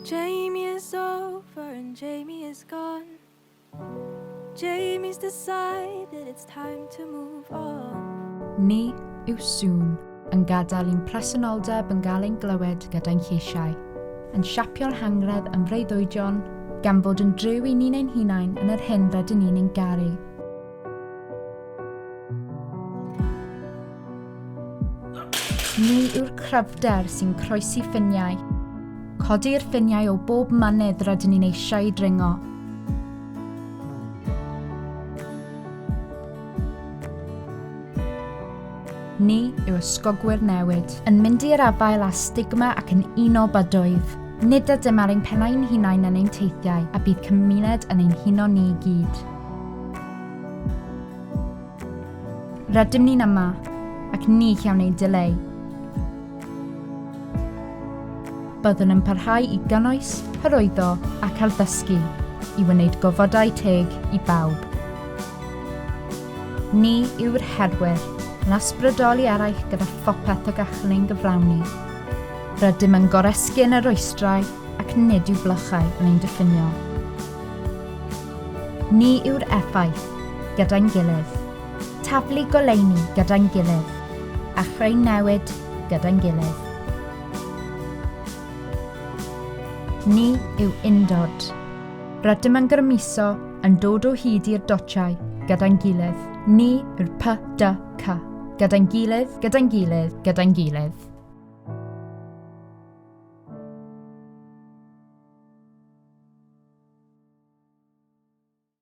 Jamie is over and Jamie is gone. Jamie's decided it's time to move on. Ni yw sŵn, yn gadael i'n presenoldeb yn gael ein glywed gyda'n lleisiau, yn siapio'r hangredd yn freuddwydion, gan fod yn driw i ni'n ein hunain yn yr hyn rydyn ni'n ein garu. Ni yw'r cryfder sy'n croesi ffiniau. Codi'r ffiniau o bob mynydd rydyn ni'n eisiau ei dringo. Ni yw ysgogwyr newid, yn mynd i'r afael â stigma ac yn uno bydoedd. Nid ydym ar ein pennau'n hunain yn ein teithiau a bydd cymuned yn ein huno ni i gyd. Rydym ni'n yma, ac ni chawn ein dileu. Byddwn yn parhau i gynnwys, hyrwyddo ac addysgu i wneud gofodau teg i bawb. Ni yw'r herwyr, yn ysbrydoli eraill gyda phopeth y gallwn ein gyflawni. Rydym yn goresgyn y rhwystrau ac nid yw blychau yn ein diffinio. Ni yw'r effaith, gyda'n gilydd. Taflu goleuni gyda'n gilydd. A chreu newid gyda'n gilydd. Ni yw undod. Rydym yn grymuso, yn dod o hyd i'r dotiau, gyda'n gilydd. Ni yw'r P, D, C. Gyda'n gilydd, gyda'n gilydd, gyda'n gilydd.